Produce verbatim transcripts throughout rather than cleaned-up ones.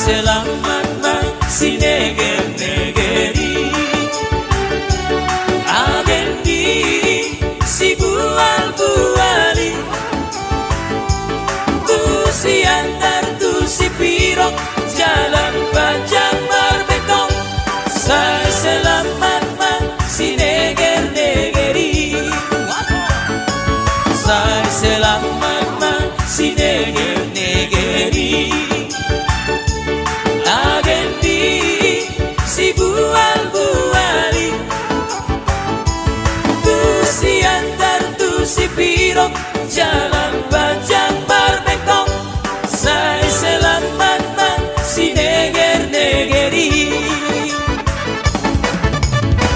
Selamat ma sinegerneger i, agen di sibualbual i, tu Siantar tu Sipirong, jalan panjang marbengkong. Sai selamat ma sinegerneger i, sai selamat ma sinegerneger i, agen di sibualbual i, tu Siantar tu Sipirong, jalan panjang marbengkong. Sai selamat ma sinegerneger i.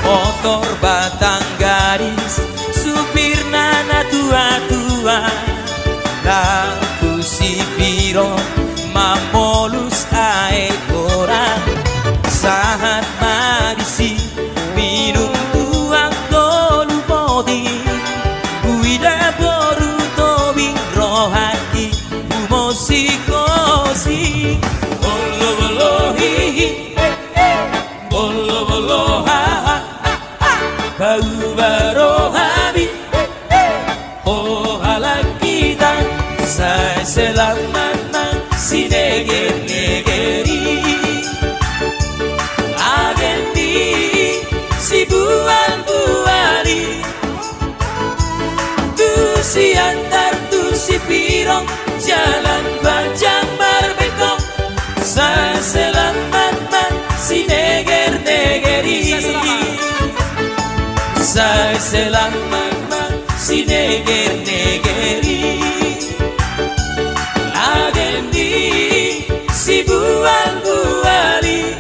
Motor batang gadis, supirna na tuatua, laho tu Sipirong mamolus aek borat. Sahat ma disi, minum tuak tolu poti, huida boru Tobing, rohangki humonsingkonsing. Bolobolo hihi, bolobolo haha, hau barohami, ho halak hita. Sai selamat ma sinegerneger i, agen di sibualbual i, tu Siantar tu Sipirong, jalan panjang marbengkong. Sai selamat ma sinegerneger i, sai selamat ma sinegerneger i, agen di sibualbual i,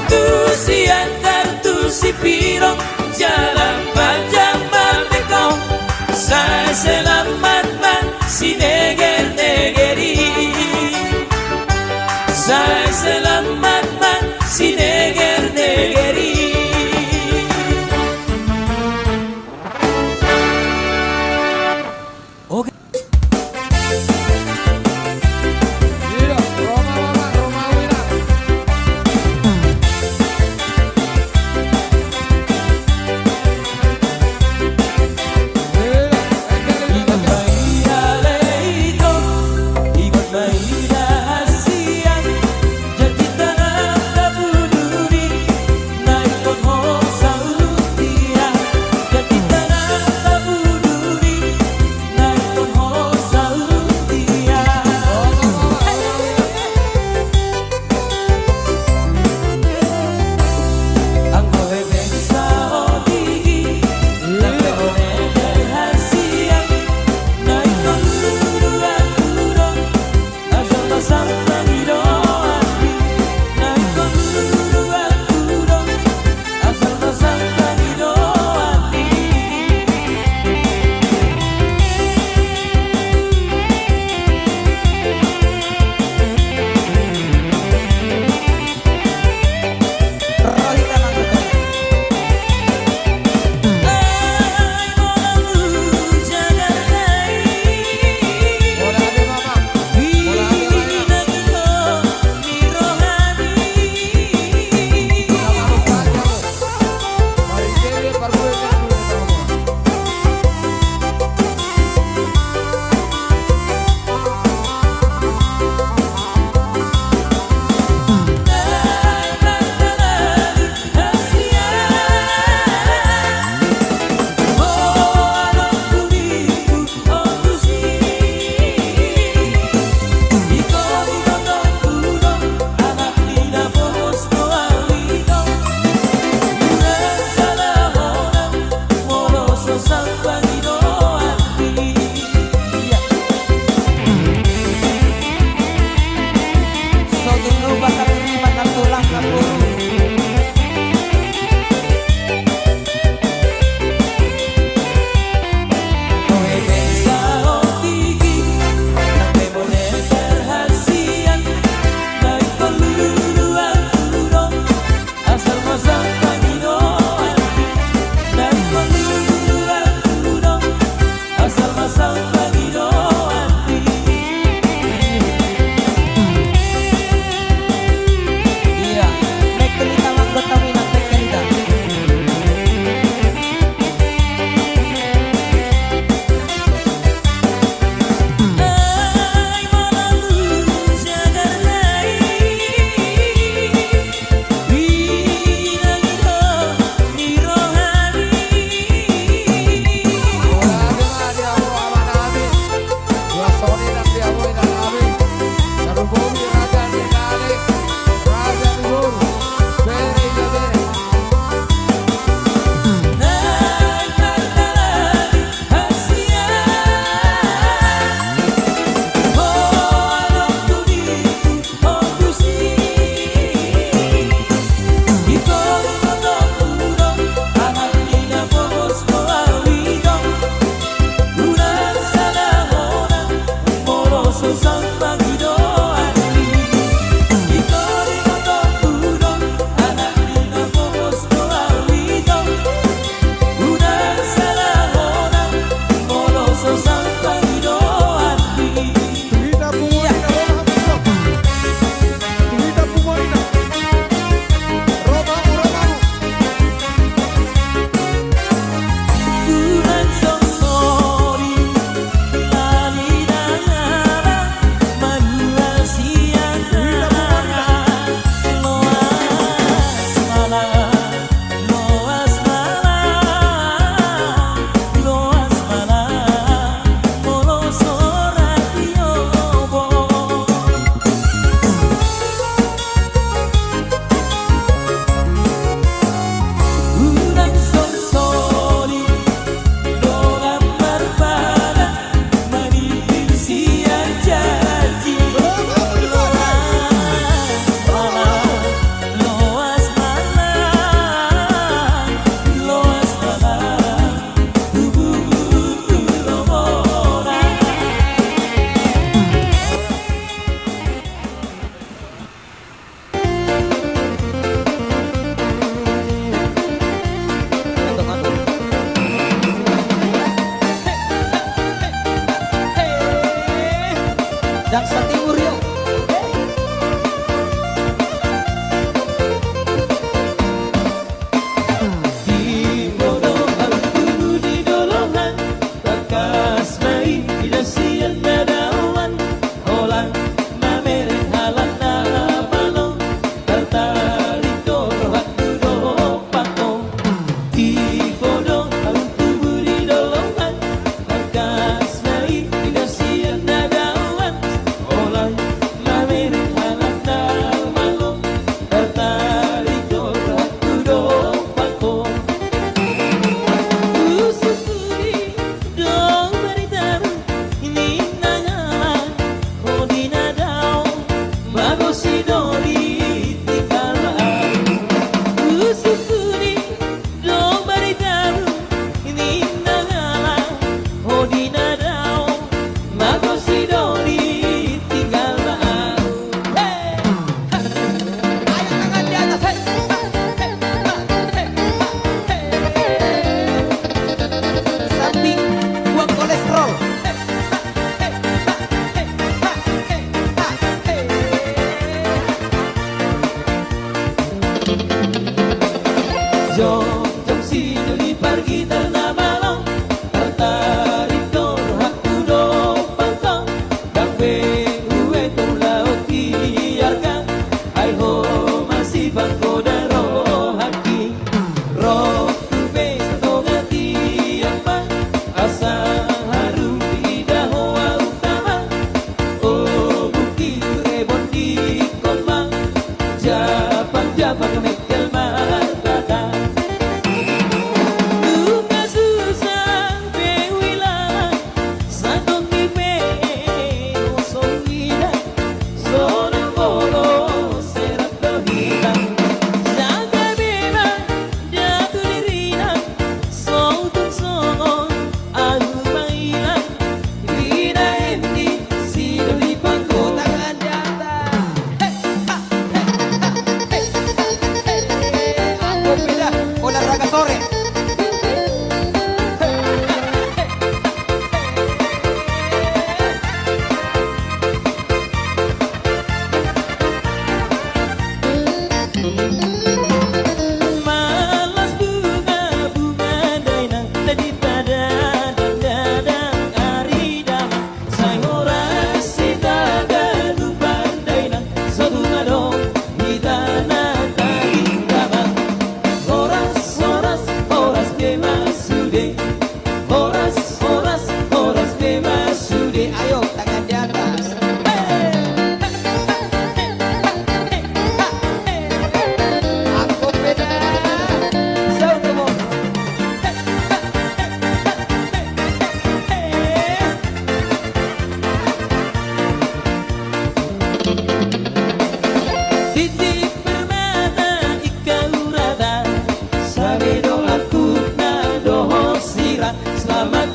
tu Siantar tu Sipirong, jalan panjang marbengkong. Sai selamat ma sinegerneger i, sai selamat ma sinegerneger i. Oke.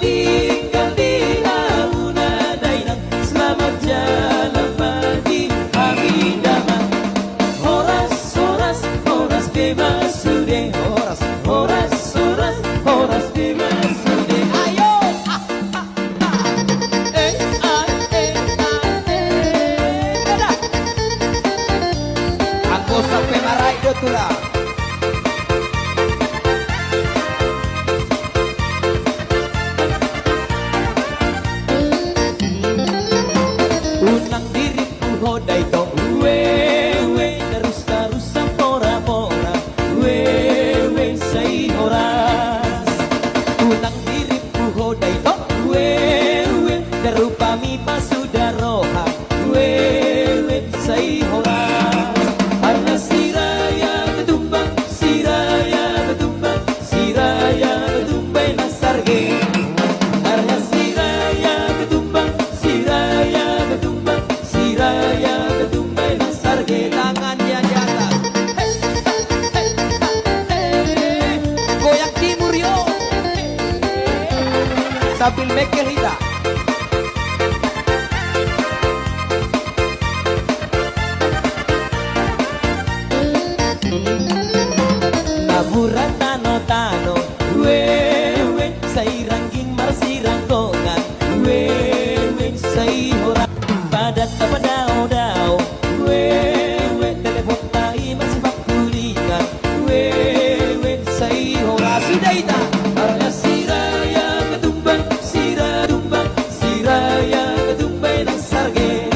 Tinggal di hamuna dainang, selamat jalan bagi hami damang. Horas, horas, horas pe ma sude. Horas, horas, horas, horas pe ma sude. Ayo! Ah, ah, ah. Eh, ah, eh, ah, eh. Dadah. Anggo sampe marai do tulang. Unang dirimpu ho da ito, ue, ue, darus-darus sampora-pora, ue, ue, sai horas. Unang dirimpu ho da ito, ue, ue, da rupami pasuda roha, ue, ue, sai horas. Arga Siraya Ketumbang, Siraya Ketumbang, Siraya Ketumbang na sarge. Arga Siraya Ketumbang, Siraya Ketumbang, Siraya Ketumbang na sarge. Tangan dia di atas. Hei, hei, hei. Goyang timur yo. Sambil mengkel hita. Naburan tano-tano, ue, ue, sai rangging marsiranggongan, ue, ue, sai horas. Padat na padao-dao, ue, ue, teleponta i masipangkulingan, ue, ue, sai horas. Sudah ita. Arga Siraya Ketumbang, Siraya Ketumbang, Siraya Ketumbang na sarge.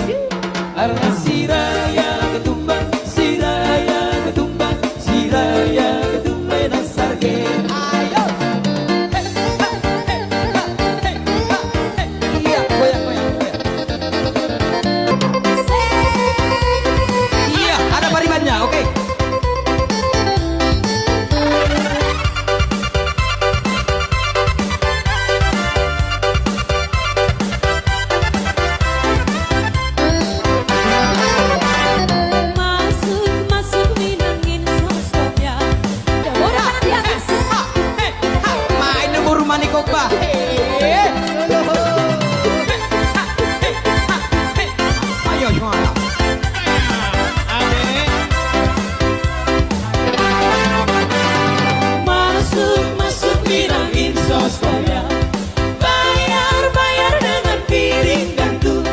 Arga Siraya Ketumbang, Siraya Ketumbang, Siraya Ketumbang na sarge. Ayo. Hei, ha, hei, ha, hei, ha, hei. Iya, goyang, goyang, goyang. Iya, ada paribannya, oke. Masuk, masuk, minangin sospop ya. Udah, udah, udah, udah. Main nang boru mani kok, bah. Ayo, suara. Masuk, masuk, minangin sospop ya. Bayar, bayar dengan piring gantung.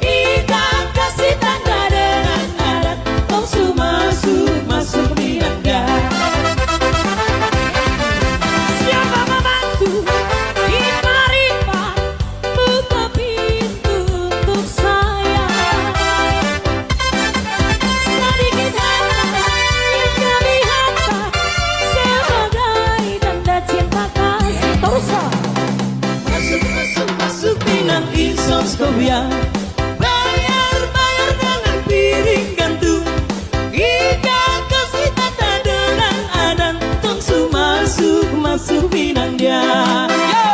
Hita kasih tanda dengan adat, tong su masuk, masuk minang dia. Siapa membantu di pariban, buka pintu untuk saya. Sedikit harta yang kami hantar sebagai tanda cinta kasih. Terus, Pak. Masuk, masuk, masuk, minangin sospop ya. Bayar, bayar dengan piring gantung. Hita kasih tanda dengan adat, tong su masuk, masuk minang dia. Yo!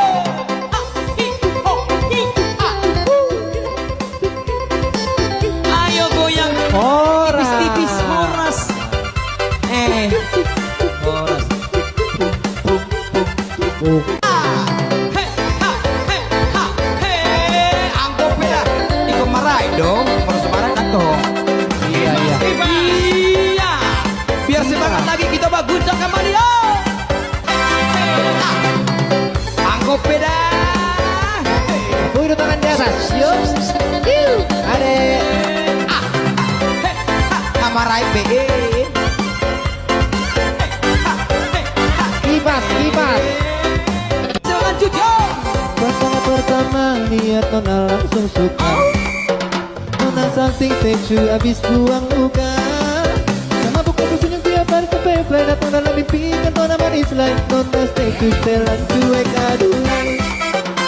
Ha, hi, ho, hi, ha, hu. Ayo goyang. Horas. Tipis-tipis, horas. Eh. Horas. He, ha, he, ha, he. Anggo pe da. Ingkon marai do. Molo so marai kan to. Iya, iya. Iya. Biar semangat lagi kita, Bang. Guncang kembali, yo. He, ha. Anggo pe da. Woi, do tangan di atas. Yo. Iu. Ade. Ah. He, ha. Marai pe. Kipas, kipas. Lanjut, yo. Pertama-pertama lihat nona langsung suka. Nona cantik, seksi, habis buang muka. Sama buka senyum tiap hari sampai planet nona lebih pintar, nona manis lain, nona seksi, setelan cuek, aduh.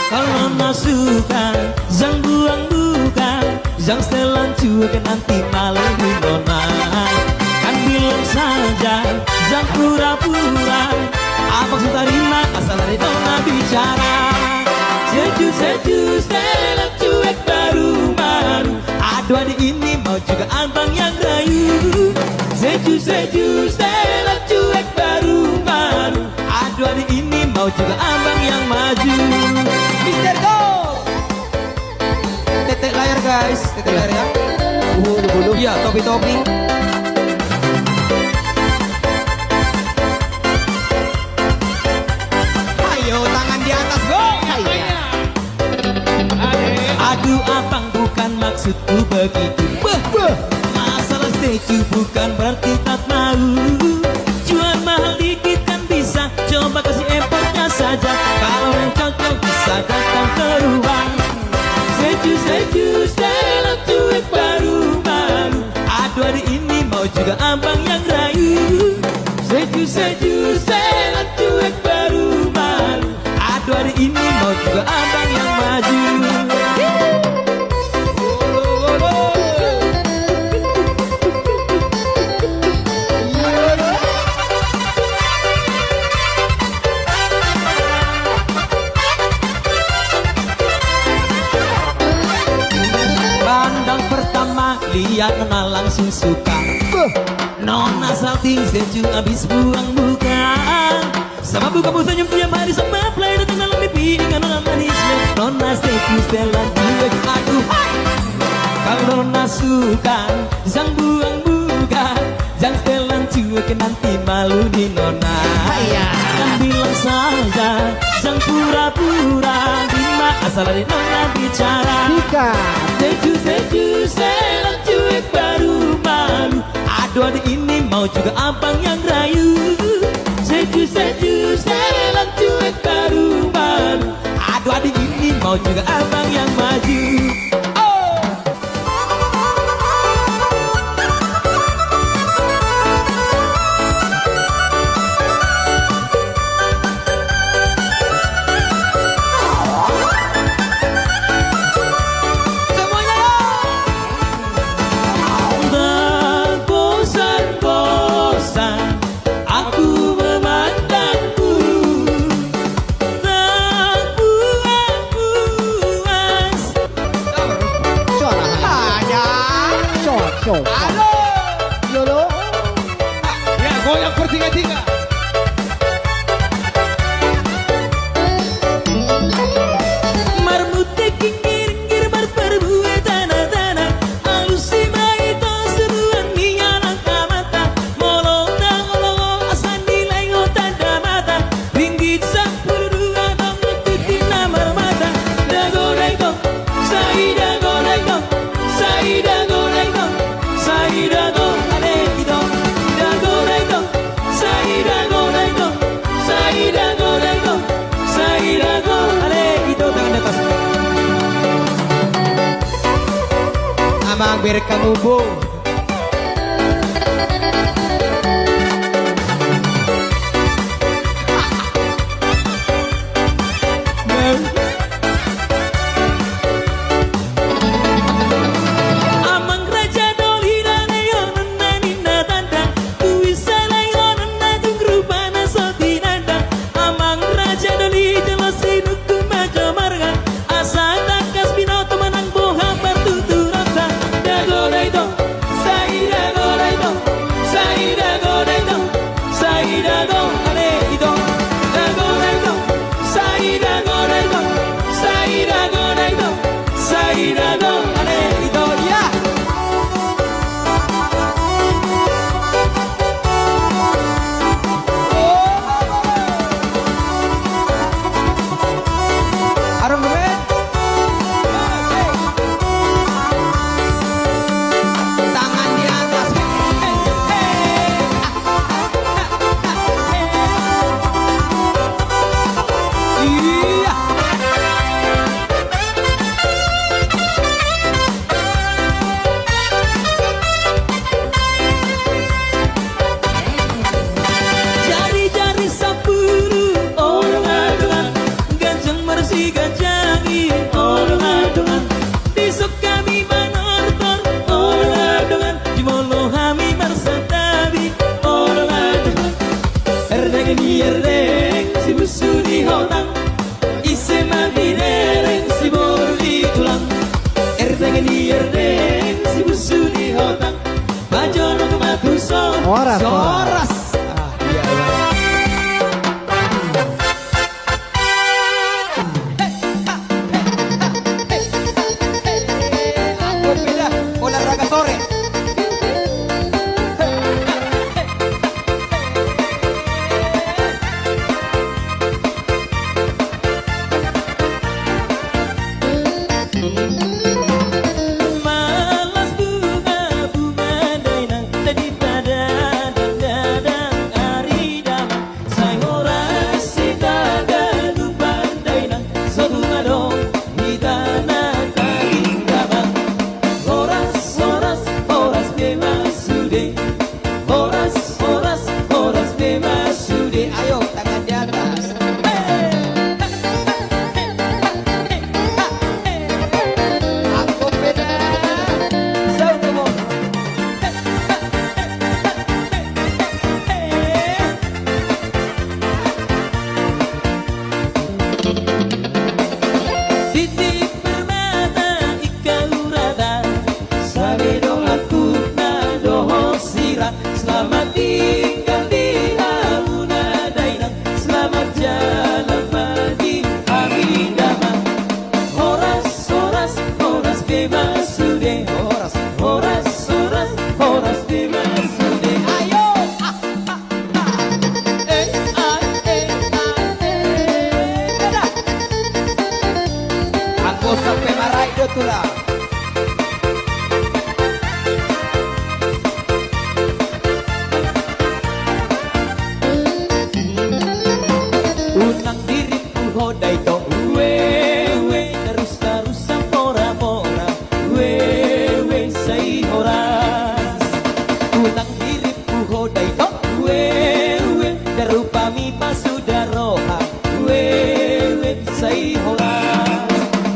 Kalau nona suka, jangan buang-buang. Jang setelan cuek nanti malu nona. Kan bilang saja, jang pura-pura. Abang so tarima, asal ari nona bicara. Sejuk-sejuk setelan cuek baru-baru. Aduh, adik ini mau juga abang yang rayu. Sejuk-sejuk setelan cuek baru-baru. Aduh, adik ini mau juga abang yang maju. Mister Go! Tetek layar, guys, tetek layar ya. Iya, topi-topi. Ayo, tangan di atas, Go! Ayo. Aduh, abang, bukan maksudku begitu. Beh, beh. Masalah statue bukan berarti tak mau. Jual mahal dikit kan bisa, coba kasih effortnya saja. Kalau yang cocok bisa datang ke ruang. Statue, statue, setelan cuek baru malu. Aduh, adik ini mau juga abang yang rayu. Statue, statue, setelan cuek baru malu. Aduh, adik ini mau juga abang yang maju. Pandang pertama, lihat nona langsung suka. Beh. Nona salting, statue abis buang buka. Sama buka, mau senyum tiap hari, sama play datang dalam mimpi dengan nona manisnya. Nona statue setelan cuek, aduh, hai. Kalau nona suka, jang buang buka, jang setelan cuek, nanti malu ni nona. Hai ya. Jang bilang saja, jang pura-pura, terima asal ada nona bicara. Buka. Statue, statue, setelan cuek baru malu. Aduh, adik ini mau juga abang yang rayu. Statue, statue, setelan cuek baru malu. Aduh, adik ini mau juga abang yang maju. Oh. Semuanya, yo! Tak bosan-bosan aku memandangmu, tak puas-puas. Suara hanya cocok. Halo. Yolo. Ya, goyang bertiga-tiga. Marmute ginggir-ginggir, marparbue tana-tana, alusi ma ito suruan ni anak amanta, molo na olo-olo asa nilai ho tanda mata, ringgit sampulu dua dong ikuti na marmata, dago daitong, sai dago daitong, sai dago daitong, sai dago, ale ito, dago daitong, sai dago daitong, sai dago daitong, sai dago, ale ito, tangan di atas. Amang, berek hamu, Bung. Amang raja doli, dalehonon na ninna tanda, tu i salai honon na tung rupana so tinanda. Amang raja doli, jolo sinungkun ma jo marga, asa tangkas binoto manang boha partuturonta. Dago daitong, sai dago daitong, sai dago daitong, sai dago, ale ito. Dago daitong, sai dago daitong, sai dago daitong, sai dago, ale ito. Ya. Arung gemen. Tangan di atas. Iya. Jari-jari sampulu, o dongan-dongan, ganjang marsiganjangi, o dongan-dongan, dison hami manortor, o dongan-dongan, jumolo hami marsantabi, o dongan-dongan. Erdeng ni erdeng, si busu ni hotang, ise ma binereng, si boru ni tulang. Erdeng ni erdeng, si busu ni hotang, pajonok ma tuson. Horas, horas. Horas. Ah, iya, iya. Eh, ah, Tula. Unang dirimpu ho da ito. Ue, ue, darusa-rusa, pora-pora. Ue, ue, sai horas. Unang dirimpu ho da ito. Ue, ue, da rupami pasuda roha. Ue, ue, sai horas.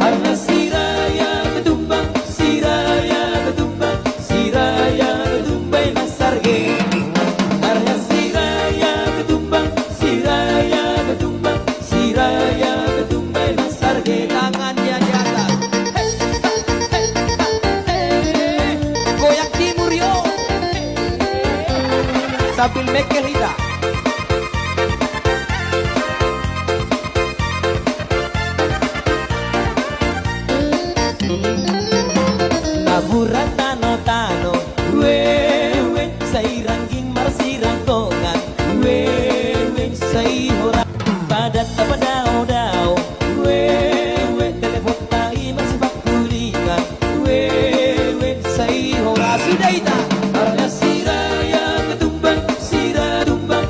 Arga Siraya Ketumbang, Siraya Ketumbang, Siraya Ketumbang i masarge. Arga Siraya Ketumbang, Siraya Ketumbang, Siraya Ketumbang i masarge. Tangannya di atas. Hei, hei, hei, hei. Goyang timur, yo. Sambil mengkel hita. Naburan tano-tano, ue, ue, sai rangging marsiranggongan, ue, ue, sai horas. Padat apa dao-dao, ue, ue, telepon tai marsipangkulingan, ue, ue, sai horas. Sudah ita. Arga Siraya Ketumbang, Sira Tumbang,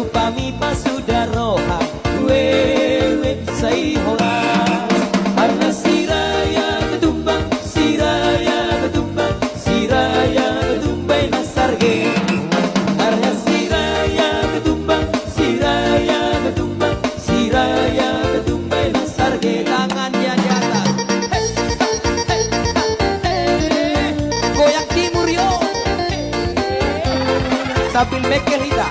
Pami pasuda roha, wewe sai horas. Arna siraya ketumbang, siraya ketumbang, siraya ketumbang i masarge. Arna siraya ketumbang, siraya ketumbang, siraya ketumbang i masarge. Tangannya di atas. Hei, hei, hei, hei. Goyang timur yo. Sambil mengkel hita.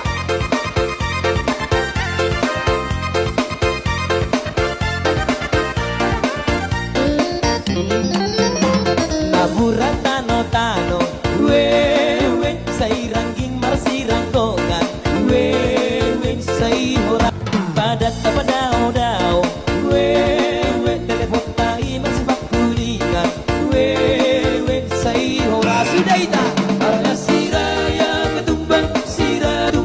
Naburan tano-tano, wewe, sai rangging marsirang dongan, wewe, sai horas. Padat na padaodao, wewe, teleponta i marsipangkulingan, wewe, sai horas. Sudah hita. Arna siraya ketumbang, siraya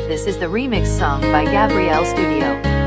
This is the remix song by Gabriel Studio.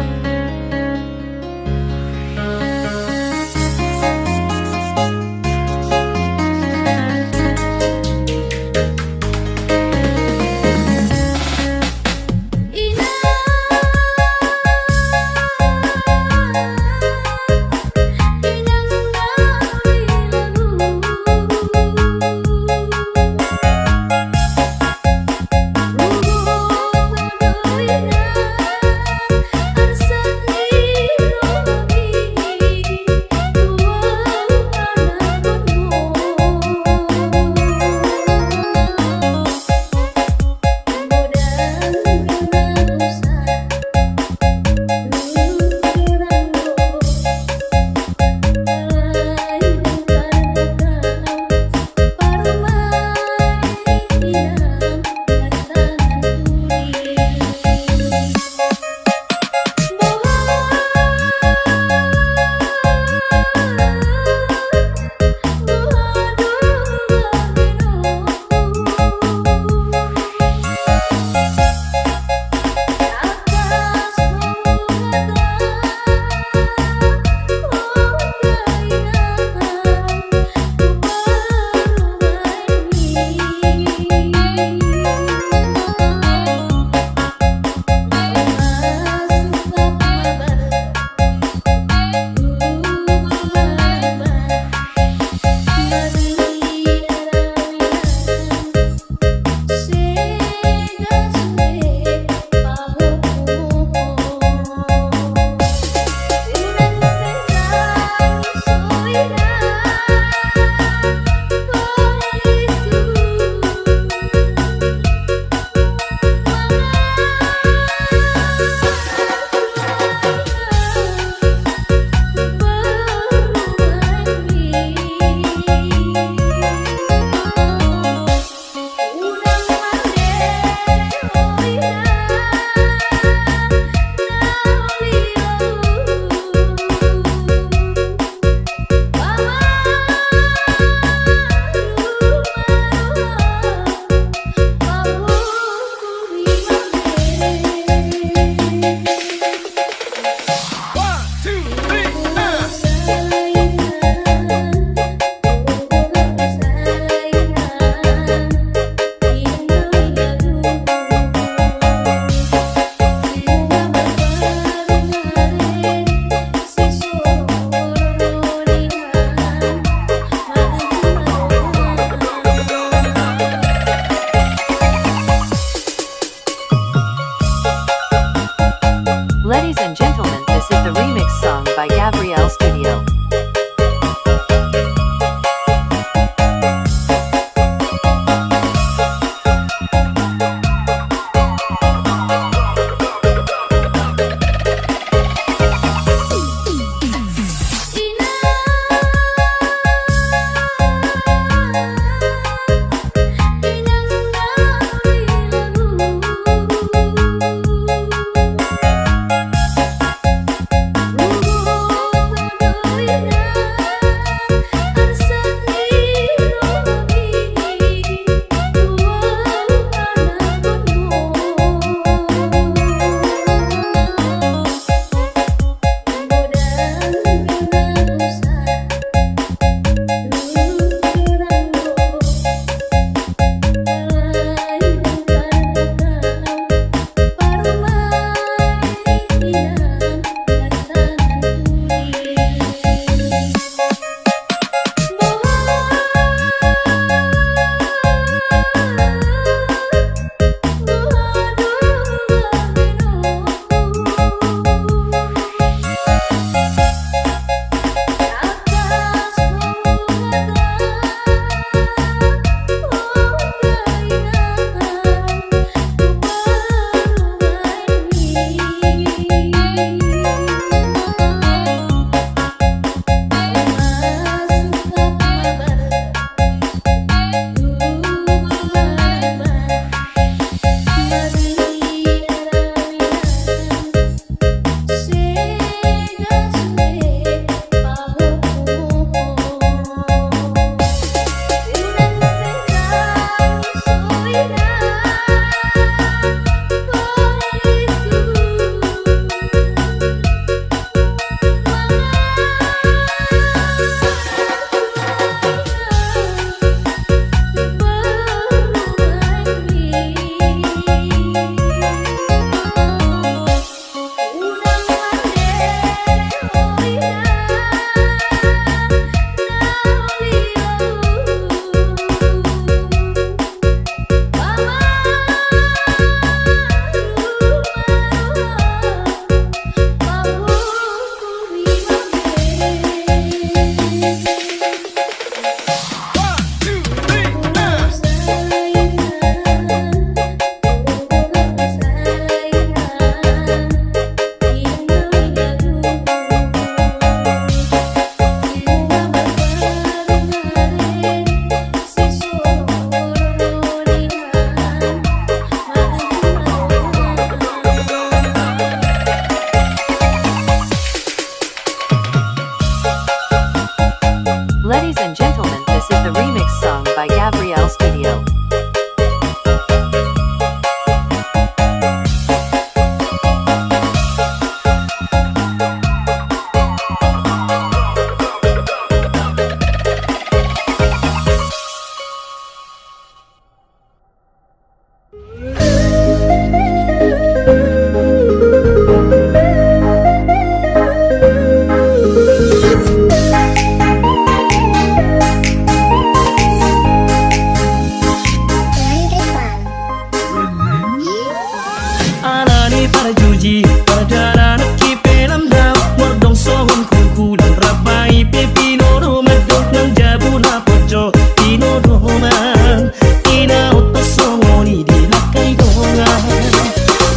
Pardalanan i pe lam dao mardong songon kulkulan, rap ma i pe pinodoman do, nang jabu na poso pinodoman. Ina oto songon i di langkai dongan.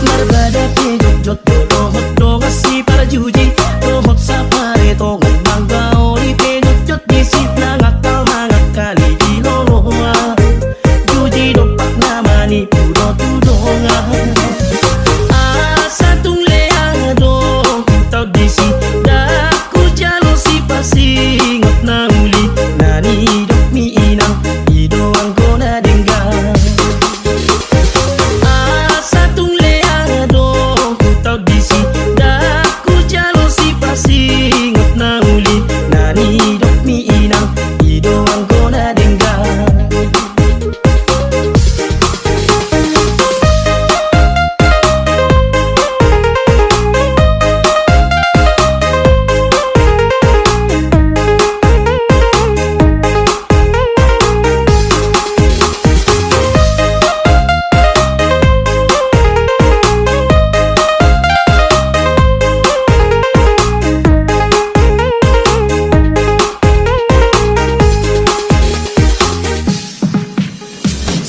Marbada pe jotjot do dohot dongan siparjuji, dohot sapare tongan manggaoli pe jotjot disi, nang akal mangakali di loloan. Juji dompak na manipu do tu dongan. Asa tung lea do hutaon disi, ndang hujalo sipasingot na uli, na nidok ni inang i do anggo na denggan. Asa tung lea do hutaon disi, ndang hujalo sipasingot na uli, na nidok ni inang i do anggo na denggan.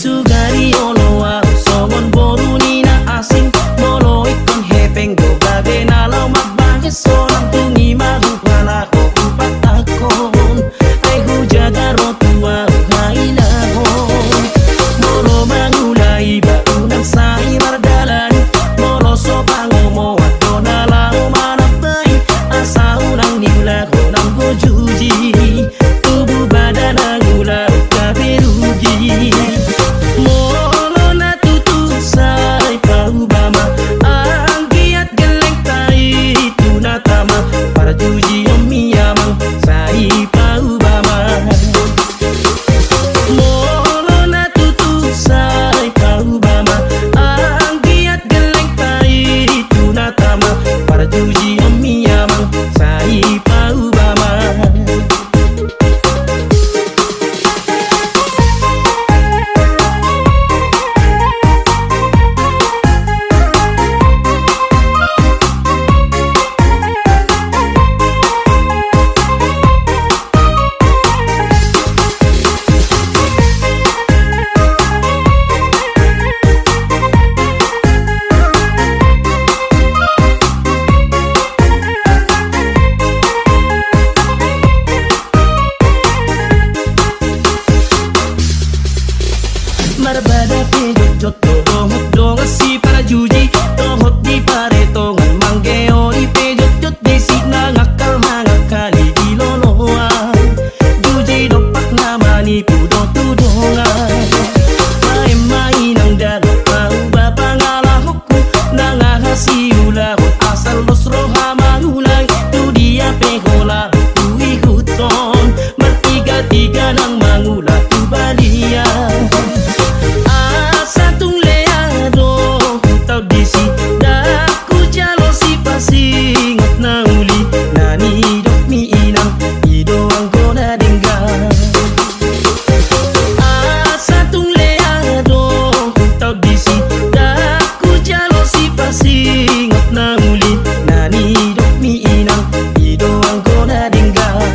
Sugari olo ahu songon boru ni na asing, molo ingkon hepeng do gabe na laho mambahen sonang, tung i ma huhalako hupatangkon. Ai hujagar ro tu ahu hailahon. Molo mangula iba unang sai mardalani, molo so pangomoan do na laho manambai, asa unang niulahon anggo juji. Tubu badan anggo laho gabe rugi. Molo na tutu sai pauba ma, anggiat gelleng ta i tu na tama, parjujion ni amang sai pauba ma. Molo na tutu sai pauba ma, anggiat gelleng ta i tu na tama, parjujion ni amang sai pauba ma. Marbada pe jotjot do dohot dongan siparjuji, dohot di paretongan manggeoli pe jotjot disi, nang akal mangakali di loloan. Juji dompak na manipu do tu dongan. Baen ma inang dalo pauba pangalahonku, nang aha siulahon asal dos roha mangula i, tu dia pe holan tu ihuthon, martigatiga nang mangula tu balian. Asa tung lea do hutaon disi, ndang hujalo sipasingot na uli, na nidok ni inang i do anggo na denggan. Asa tung lea do hutaon disi, ndang hujalo sipasingot na uli, na nidok ni inang i do anggo na denggan.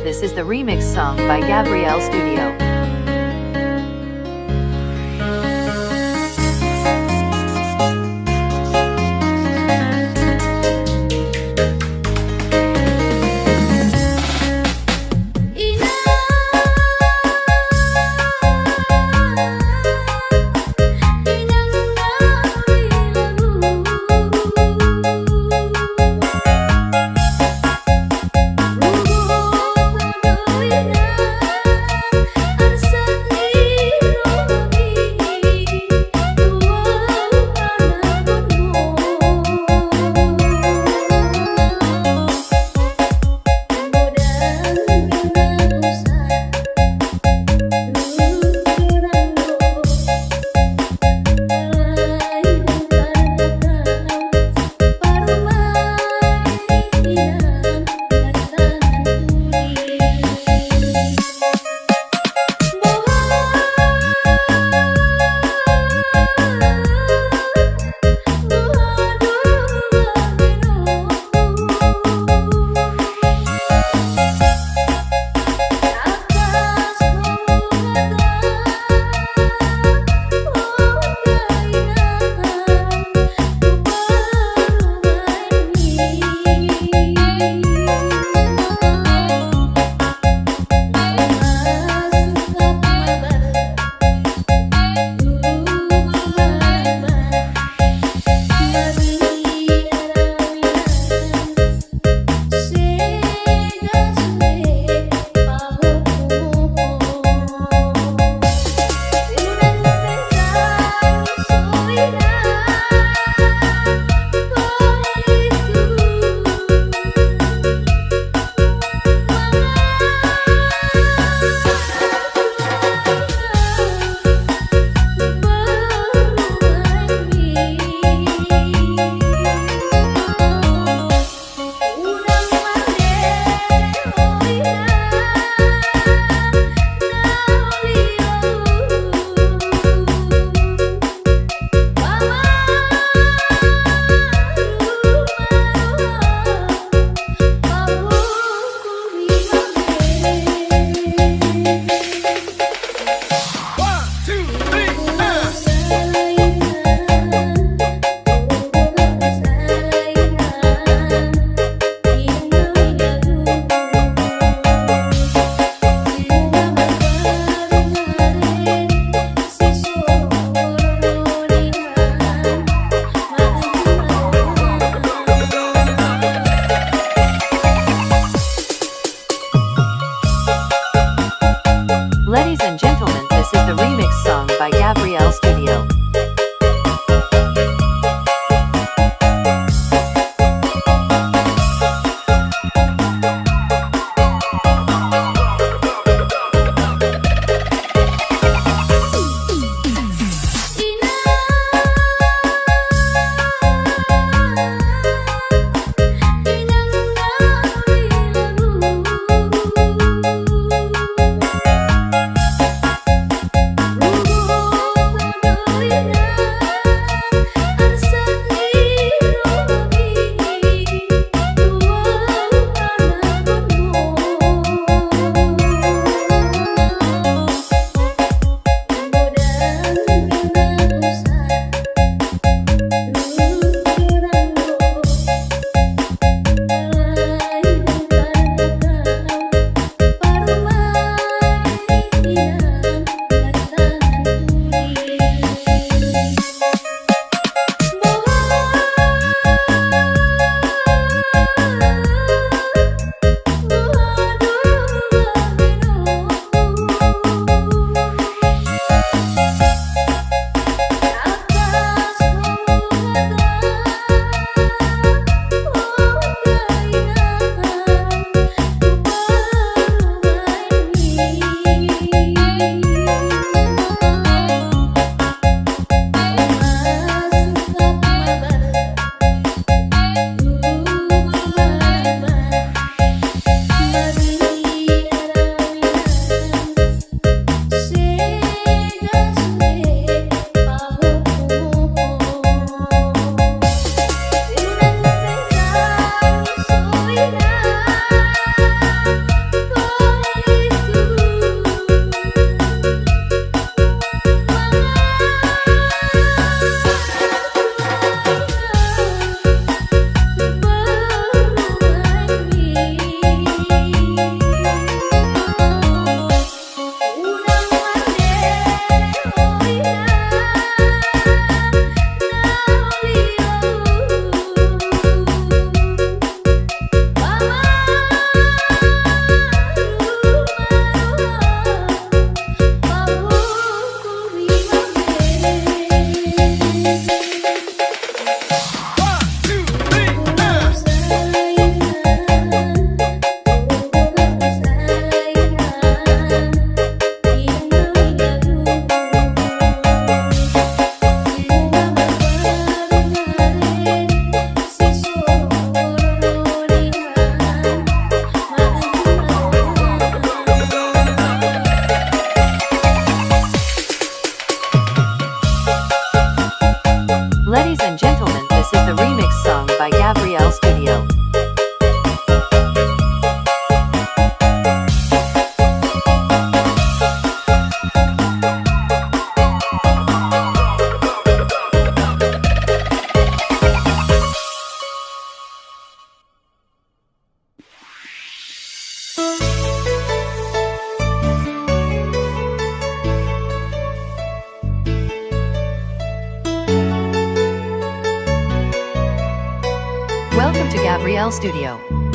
This is the remix song by Gabriel Studio. Real Studio.